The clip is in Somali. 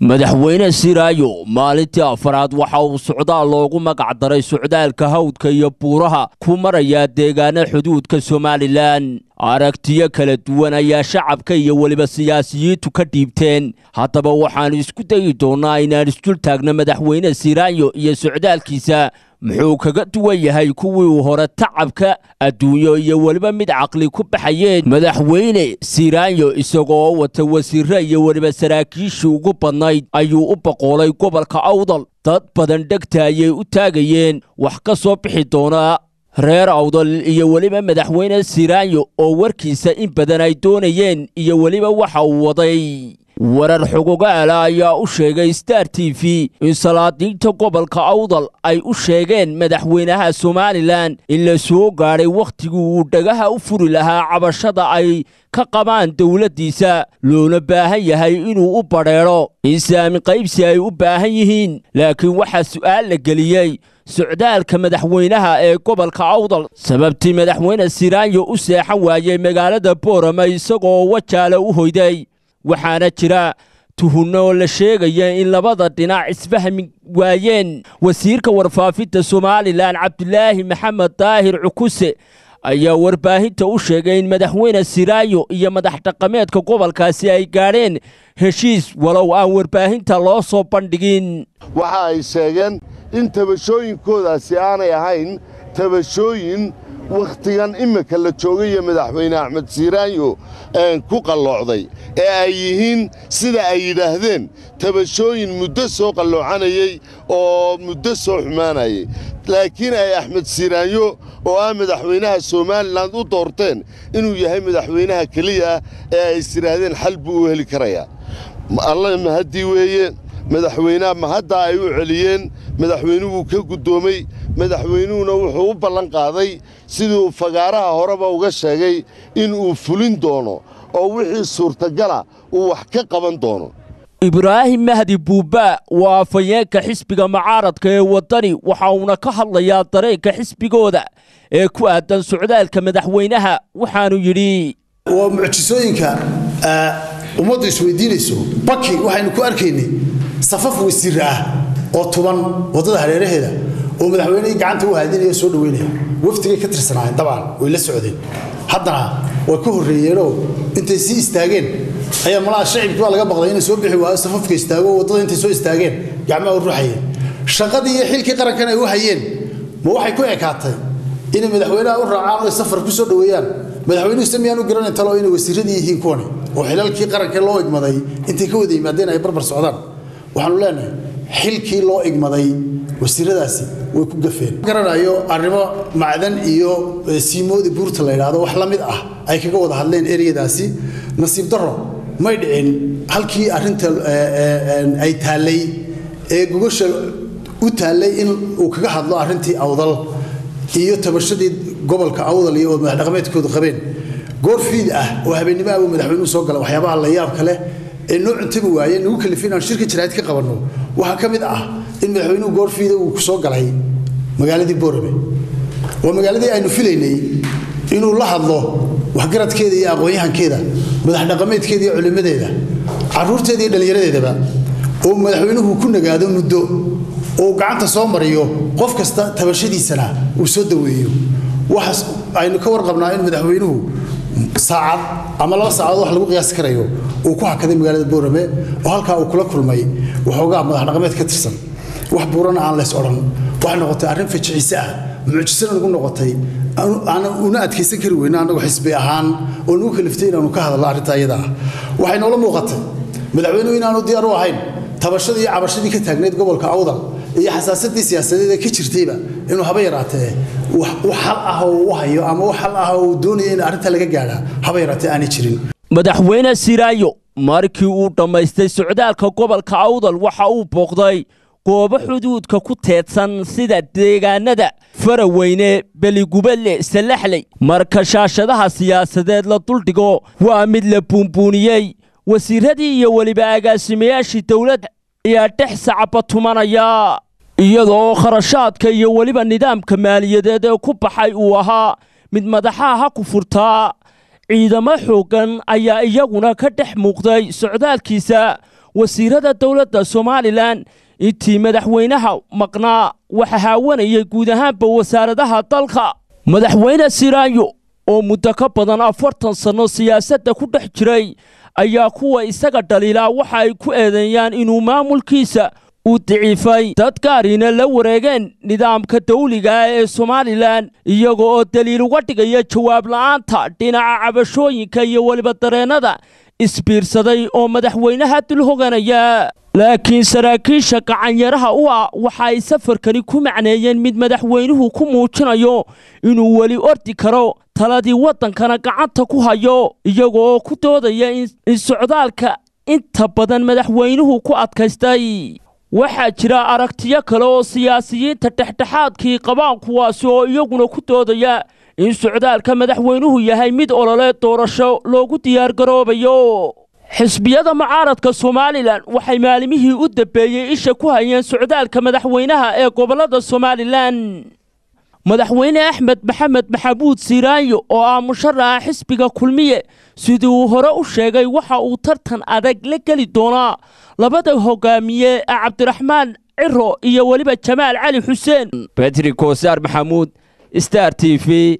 Madaxweyne Siraayo maalintii afraad waxa uu socdaal loogu magac daray socdaalka hawdka iyo buuraha ku marayaa deegaana xuduudka Somalilan. Aragtiyo kala duwan ayaa shacabka iyo weliba siyaasiyiintu ka dhiibteen. Haddaba waxaanu isku dayi doonnaa inaan isdul taagno madaxweyne Siraayo iyo socdaalkiisa. Muxuu kaga duwan yahay kuwii uu hore tacabka adduunyo iyo weliba mid caqli ku baxayeen? Madaxweyne Siraanyo isagoo wata wasiirre iyo weliba saraakiishii ugu badnayd ayuu u boqoolay gobolka Awdal. Dad badan dhegta ayay u taagayeen wax ka soo bixi doona reer Awdal iyo weliba madaxweyne Siraanyo oo warkiisa in badan ay doonayeen iyo weliba waxa uu waday. Warar xogogaala ayaa u sheegay Star TV in salaadiinta gobolka Awdal ay u sheegeen madaxweynaha Somalilan in la soo gaadhay wakhtigii uu dhagaha u furi lahaa cabashada ay ka qabaan dowladdiisa, loona baahan yahay inuu u badheedho in saami qaybsi ay u baahan yihiin. Laakiin waxaa su'aal la geliyey socdaalka madaxweynaha ee gobolka Awdal, sababtii madaxweyne Siraanyo u seexan waayey magaalada Boorama isagoo Wajaale u hoyday. Waxaana jira tuhunno oo la sheegaya in labada dhinac isfahmi waayeen. Wasiirka warfaafinta Somalilan Cabdilaahi Maxamed Daahir Cukuse ayaa warbaahinta u sheegay in madaxweyne Siraayo iyo madax dhaqameedka gobolkaasi ay gaadheen heshiis, walow aan warbaahinta loo soo bandhigin. Waxa ay sheegeen in tabashooyinkoodaasi aanay ahayn tabashooyin wakhtigan imminka la joogay iyo madaxweyne Axmed Siiraanyo ku qalloocday, ee ay yihiin, sida ay yidhaahdeen, tabashooyin muddo soo qalloocanayey oo muddo soo xumaanayay, laakiin ay Axmed Siiraanyo oo ah madaxweynaha Somalilan u doorteen inuu yahay madaxweynaha keliya ee ay is yidhaahdeen xal buu u heli karayaa. Alla mahaddii weeye, madaxweynaha mahaddaa ay u celiyeen, madaxweynuhu ka guddoomey. Madaxweynuhuna wuxuu u ballan qaaday, siduu fagaaraha horeba uga sheegay, inuu fulin doono oo wixii suurtagala uu wax ka qaban doono. Ibraahim Mahdi Buuba waa afhayeenka xisbiga mucaaradka ee Waddani, waxa uuna ka hadlayaa dareenka xisbigooda ee ku aadan socdaalka madaxweynaha, waxaanu yidhi: Waa mucjisooyinka ummaddu isweydiinayso. Baki waxaynu ku arkaynay safaf wasiir ah oo tuban waddada hareeraheeda oo madaxweynihii gacanta u haadinaya, soo dhaweynaya. Wafdigay ka tirsanaayeen, dabcan way la socdeen, haddana way ka horreeyeenoo intay sii istaageen ayaa malaha shacibkii baa laga baqday inay soo bixi waayo, safafka istaago waddada intay soo istaageen gacmaha u ruxayeen. Shaqadii iyo xilkii qarankan ay u hayeen ma waxay ku ekaatay inay madaxweynaha u raacaan oo ay safar ku soo dhaweeyaan? Madaxweynuhu se miyaan u garanayn talo inay wasiiradii yihiin kuwani oo xilalkii qaranka loo igmaday intay ka wada yimaadeen ay barbar socdaan? Waxaanu leenahay xilkii loo igmaday wasiiradaasi way ku gafeen. Garanayo arrimo macdan iyo siimoodi buurta la yidhaahdo wax la mid ah ay kaga wada hadleen ereyadaasi. Nasiib darro, may dhicin. Halkii arrinta ay taallay ee gogosha u taallay in uu kaga hadlo arrintii Awdal iyo tabashadii gobolka Awdal iyo madax dhaqameedkoodu qabeen, goor fiid ah oo habeennimo ah uu madaxweynuhu soo gala. Waxyaabaha la yaabka leh ee noo cuntabi waayeen, nagu kalifin aan shirka jaraa'id ka qabanno, waxaa ka mid ah in madaxweynuhu goor fiida uu soo galay magaaladii Boorame. Waa magaaladii aynu filaynay inuu la hadlo waxgaradkeeda iyo aqoon-yahankeeda, madax dhaqameedkeeda iyo culimmadeeda, carruurteeda iyo dhallinyaradeedaba, oo madaxweynuhu ku nagaado muddo oo gacanta soo mariyo qof kasta, tabashadiisana uu soo daweeyo. Waxaas aynu ka warqabnaa in madaxweynuhu saacad ama 2 saacadood wax lagu qiyaasi karayo uu ku hakaday magaalada Boorame, oo halkaa uu kula kulmay waxoogaa madax dhaqameed ka tirsan, wax buurana aan leys odhan. Waxay noqotay arrin fajiciise ah, mucjisana nagu noqotay, aan una adkaysan kari weyna annagu xisbi ahaan, oo nagu kaliftay inaanu ka hadalno arrinta iyada ah. Waxay noola muuqatay madaxweynuhu inaanu diyaar u ahayn tabashadii iyo cabashadii ka taagnayd gobolka Awdal iyo xasaasadii siyaasadeed ee ka jirtayba inuu haba yaraatee wax xal ah oo uu hayo ama wax xal ah oo uu doonayo in arrinta laga gaadhaa haba yaraatee aanay jirin. Madaxweyne Siraayo markii uu dhammaystay socdaalka gobolka Awdal waxa uu booqday goobo xuduudka ku teedsan sida deegaanada Faraweyne, Beligubadle, Salaxley. Marka shaashadaha siyaasadeed la duldhigo waa mid la buunbuuniyey. Wasiiradii iyo weliba agaasimayaashii dowladda ayaa dhex sacaba tumanaya, iyadoo kharashaadka iyo weliba nidaamka maaliyadeed ee ku baxay uu ahaa mid madaxaha ha ku furtaa. Ciidamo xooggan ayaa iyaguna ka dhex muuqday socdaalkiisa. Wasiirada dowladda Somalilan intii madaxweynaha maqnaa waxa haawanayay guud ahaanba wasaaradaha dalka. Madaxweyne Siiraanyo oo muddo ka badan 40 sanno siyaasadda ku dhex jiray ayaa kuwa isaga dhaliilaa waxa ay ku eedeeyaan inuu maamulkiisa uu daciifay, dad gaarina la wareegeen nidaamka dawliga ee Somalilan, iyaga oo daliil uga dhigaya jawaab la'aanta dhinaca cabashooyinka iyo weliba dareennada isbiirsaday oo madaxweynaha dul hoganaya. Laakiin saraakiisha gacanyaraha u ah waxa ay safarkani ku macneeyeen mid madaxweynuhu ku muujinayo inuu weli ordi karo, taladii waddankana gacanta ku hayo, iyaga oo ku doodaya in socdaalka inta badan madaxweynuhu ku adkaystay. Waxaa jira aragtiyo kale oo siyaasiyiinta dhexdhexaadkii qabaan, kuwaasi oo iyaguna ku doodaya in socdaalka madaxweynuhu yahay mid olole doorasho loogu diyaargaroobayo. Xisbiyada mucaaradka Somalilan waxay maalimihii u dambeeyey isha ku hayeen socdaalka madaxweynaha ee gobollada Somalilan. Madaxweyne Axmed Maxamed Maxamuud Siiraanyo oo ah musharaxa xisbiga Kulmiye, sidii uu hore u sheegay, waxa uu tartan adag la geli doonaa labada hogaamiye ee Cabdiraxmaan Ciro iyo weliba Jamaal Cali Xuseen. Bedri Koosaar Maxamuud, Star TV.